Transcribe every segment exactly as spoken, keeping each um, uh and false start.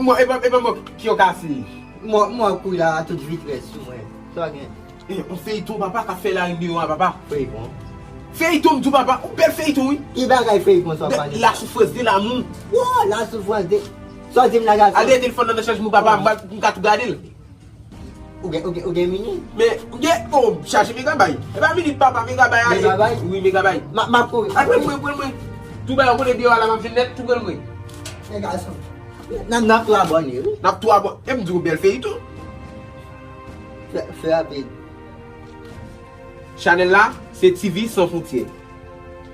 Mwen, e pa, e pa mwen ki yo kase. Mwen, mwen kouri la tout vitès sou mwen. Sa gen. E, yon feyton papa k ap fè larenn deyò a, papa. Feyton. Feyton, m di w, papa, yon bèl feyton, wi. Ki bagay feyton sa w pale? La souffrance de l'amour. Wow, la souffrance de. Sa w di m la gason? Al dèyè telefòn nan nan chanjman, papa, m pral, m ka tou gade l. Ou gen, ou gen, ou gen mini? Men, ou gen, oh, chache megabay. E pa mini papa, megabay ale. Megabay? Wi, megabay. M ap, m ap kouri. Al pran mwen, pran mwen. Tou bagay, ou konnen deyò a la, m ap jwenn nèt, tou pran mwen. Men gason. N ap, n ap tou abòne, wi. N ap tou abòne. E m di w bèl feyton. Fè, fè rapid. Chanèl la, se T V Sans Frontières.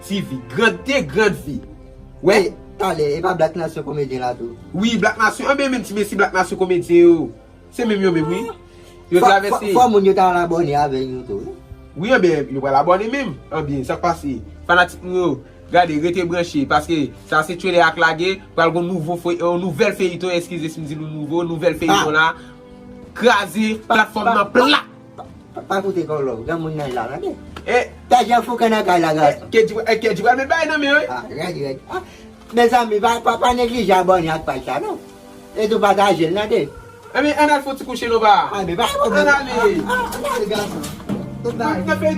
T V, grande, grande vie. Wè? E, talè, e pa Black Nation Komedyen la tou? Wi, Black Nation, anben menm ti mesye Black Nation Komedyen yo. Se menm yo menm, wi. Yo travèse. Fò, fò moun yo ta al abòne avè nou tou, wi. Wi, anben, yo pral abòne menm. Anben, sa k pase? Fanatik nou yo, gade, rete branche, paske sa se trailer ak lage, pral gon nouvo fey-, yon nouvèl feyton, eskize si m di nou nouvo, nouvèl feyton la, kraze platfòm nan plat. Pa, pa, pa koute kòlò, granmoun nan la, tande. E, Tajan fou kanakay la, gason. Kedji, e, Kedji pral met bagay nan men, wi. Ah, rèd, rèd. Ah, mezanmi, pa, pa, pa neglije abòne ak paj sa, non. E tou pataje l, tande. Ebyen, ann al fè yon ti kouche non, pa. Ah, men pa pwoblèm. Ann ale. Ah, ah, ann ale, gason. Tout bagay. Nan fè